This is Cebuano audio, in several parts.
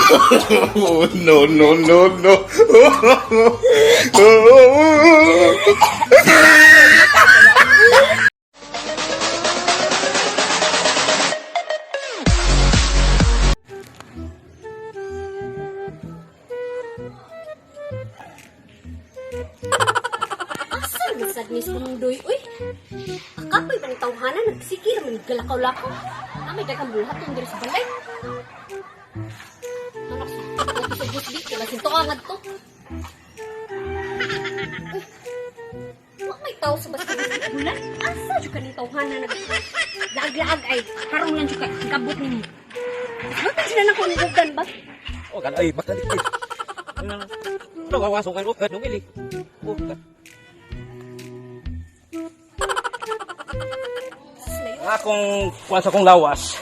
Oh, no, no, no, no. Asa na sad ni Sundoy, uy? Akapoy pa ni tawhana, nagsige raman galakaw-lakaw. Ah, may daghang buhaton diri sa balay. Anak, sa busbi, kaya sinto ka ngadto. Uy, wa may tao sa basta bulan. Asa jud ka ni tawhana nag laag-laag ay karon lang jud ka gabot nimo. Butan sila na kung ugan ba? Oh, kan ay bakalik ay. Ano ka wasong kayo kan nung ili. Oh, kan. Layo. Ang akong kuan sa akong lawas.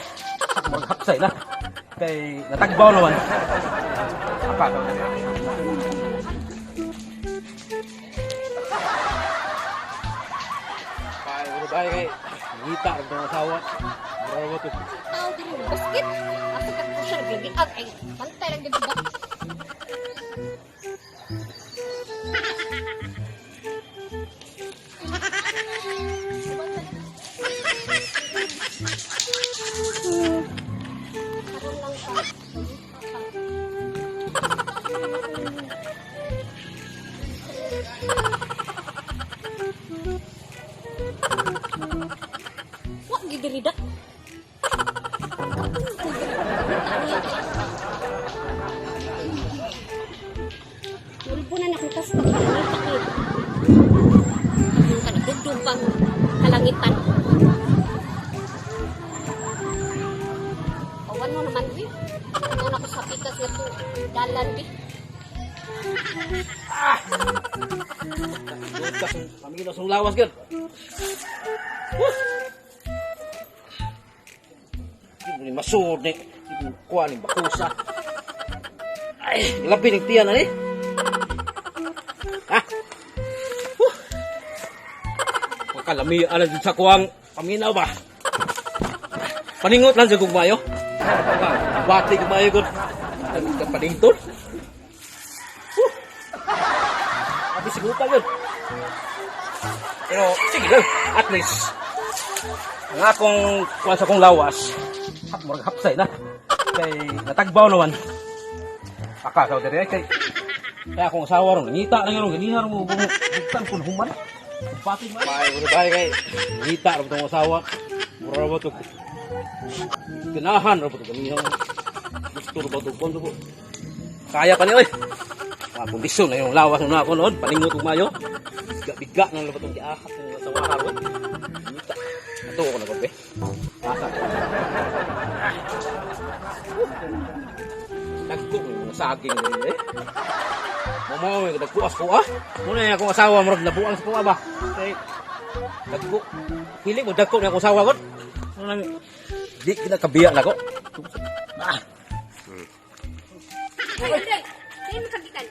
Maghapsay na. Kay natagbaw naman. Apa ka. Bay, bro, bay kay ngita ra tong asawa. Mura ba to? Tao diri ng basket. Asa ka ko siya naglagiag ay pantay lang gyud ba? Karon lang ka. Wa gid diri dak. Nulbo na nakong tas pagkalangit ko. Ang kanagugdog pang kalangitan. Awan mo naman, uy. Ano na ko sa pikas na to. Dalan, bi. Bukas ang pamilya sa lawas gyud. Huh. Di mo ni masud ni, di mo kuha ni bakusa. Ay, labi ni tiyan na ni. Ha? Huh. Pagkalami ala dyan sa kuwang paminaw ba? Paningot lang sa gugmayo. Bati gugmayo gud. Ang paningtol. Huh. Abi sigutan yun. Pero sige lang, at least ang akong kuan sa akong lawas, hap murag hapsay na. Kay natagbaw naman. Aka sa diri kay kaya akong asawa ron ngita lang ron ganiha ron mo bugtan kun human. Pati man. Bay, bro, bay kay ngita ron tong asawa. Mura ra ba to? Ganahan ra ba to ganiha. Gusto ra ba to kon ko. Kaya pa ni oy. Mga kondisyon na yung lawas na ako noon, paningot ug mayo. Biga-biga na lang ba itong giahap ng asawa karon. Ngita. Ato ko na gabi. Asa. Dagko ng mga saging ni eh. Mamaw may dagko as ko ah. Muna yung akong asawa murag nabuang sa kuha ba. Kay dagko. Hili mo dagko na akong asawa god. Ano nang di kinakabiya na ko. Ah, Ay, Andre! Sa'yo makagikan.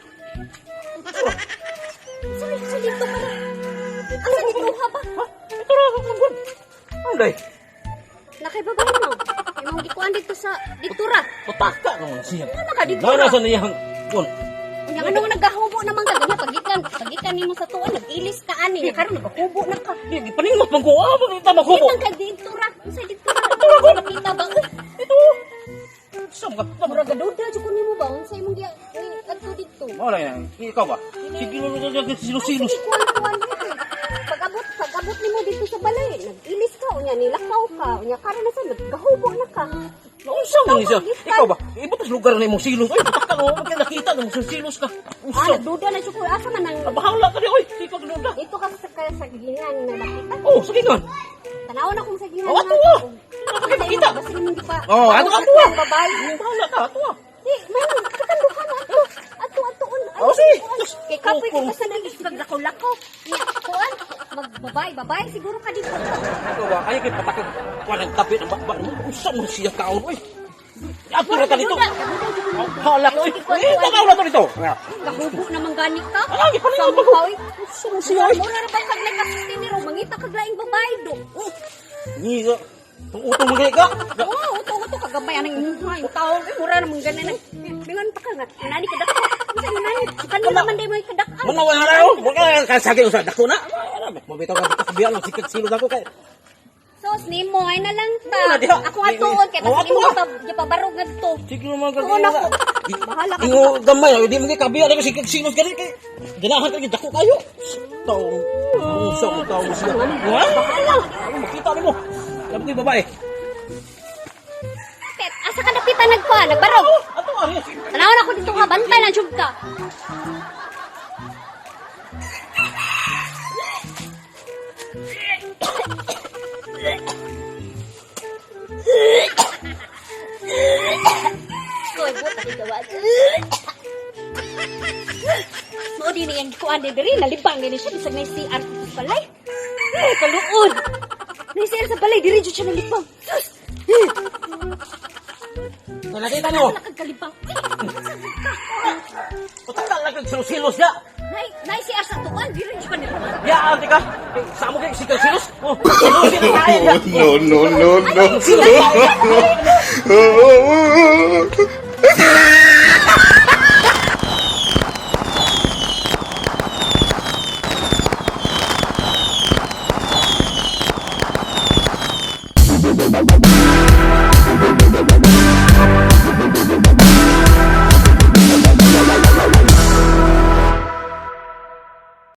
Sorry, sa dito pa na. Asa dito ha ba? ha? Ito ra ako god. Ano day? Nakibabay mo. Imong gikuan dito sa dito ra. Pataka ka man siya. Ano ka dito Nana ra? sa niyang kun. Unya ano nga nagahubo naman ka ganyan pagikan. Pagikan nimo sa tuon nag-ilis ka ani nya karon nagahubo na ka. Di paningot man ko ah, bakit makubo. Kitang ka dito ra. Unsa dito ra? Dito ra Makita ba? Uy, Ito. Sa mga murag gaduda jud ko nimo ba? Unsa imong giya adto dito? Mao lang yan. Ikaw ba? Sige no no no silos-silos. Ay, sige, kuwan-kuwan dito. Pag-abot nimo dito sa balay, nag-ilis ka unya nilakaw ka, unya karon na sa nagkahubo na ka. Naunsa man ni siya? Ikaw ba? Ibutas lugar na imong silos. Oy, pataka mo bakit nakita ng silos ka. Ah, Unsa? nagduda na jud ko asa man ang Bahala ka di oy. Sige ka duda. dito ka sa gilingan na nakita. Oh, sige nga. Tanaw na kung sa gilingan. Oh, ato ah. Bakit makita? Basta nimong di pa. Oh, ato, ato, ah. Babae. Bahala ka ato ah. Di, man, katanduhan ato. Ato, ato, on. Oh, sige. Kay kapoy Oh, ka sa nang paglakaw-lakaw. Nya, kuan, magbabay, babay, siguro ka dito. Ikaw ba? Ay kay pataka. Kuan ang tabi ng bakba mo. Unsa man siya kaon oy. Ato ra ka dito. Bahala ka oy. Eh, takaw na to dito. Kahubo naman gani ka. Ah, gipalingon Sa pa ko. mukha, oy. Unsa man siya oy. Mura ra ba kag nagkasuti ni ro, mangita kag laing babae do. Ni ka. Utong magay ka. Oo, uto uto kagabay anang imuha yung tao. Ay, mura naman gani nag Ingon pa ka nga nani ka dako. Unsa nani? Kanila man day mo kadak-an. Mana wala na oh. Wala ka saging sa dako na. Mabitaw ka kabiya lang sikat silo dako kay. Sos nimo ay na lang ta. Wala diha. Ako atuon kay Oh, basta ato nimo ah. pa gipabarog ngadto. Sige naman ka. Tuon ako. Bahala ka. Ingo gamay, di mo kay kabiya dako sikat silos gani kay. Ganahan ka dako kayo. Taong sa mo taong siya. Bahala. Ano makita nimo? Labi ko yung babae. Pet, asa ka napita nagkuha, nagbarog. Ato ari. Tanawon ako dito nga bantay lang jud ka. Koy, buta di gawad. Mao din iyang gikuan din diri, nalibang din siya bisag nay CR sa balay. Ay, kaluod. Nay CR sa balay diri jud siya nalibang. Sus. So nakita nimo. Nakagkalibang. Utakal lang kag silos na. Nay, nay CR sa tuan diri jud ka nalibang. Ya, ante ka. Sa mo kay sikat silos. Oh, silos na tayo. No, no, no, no. No.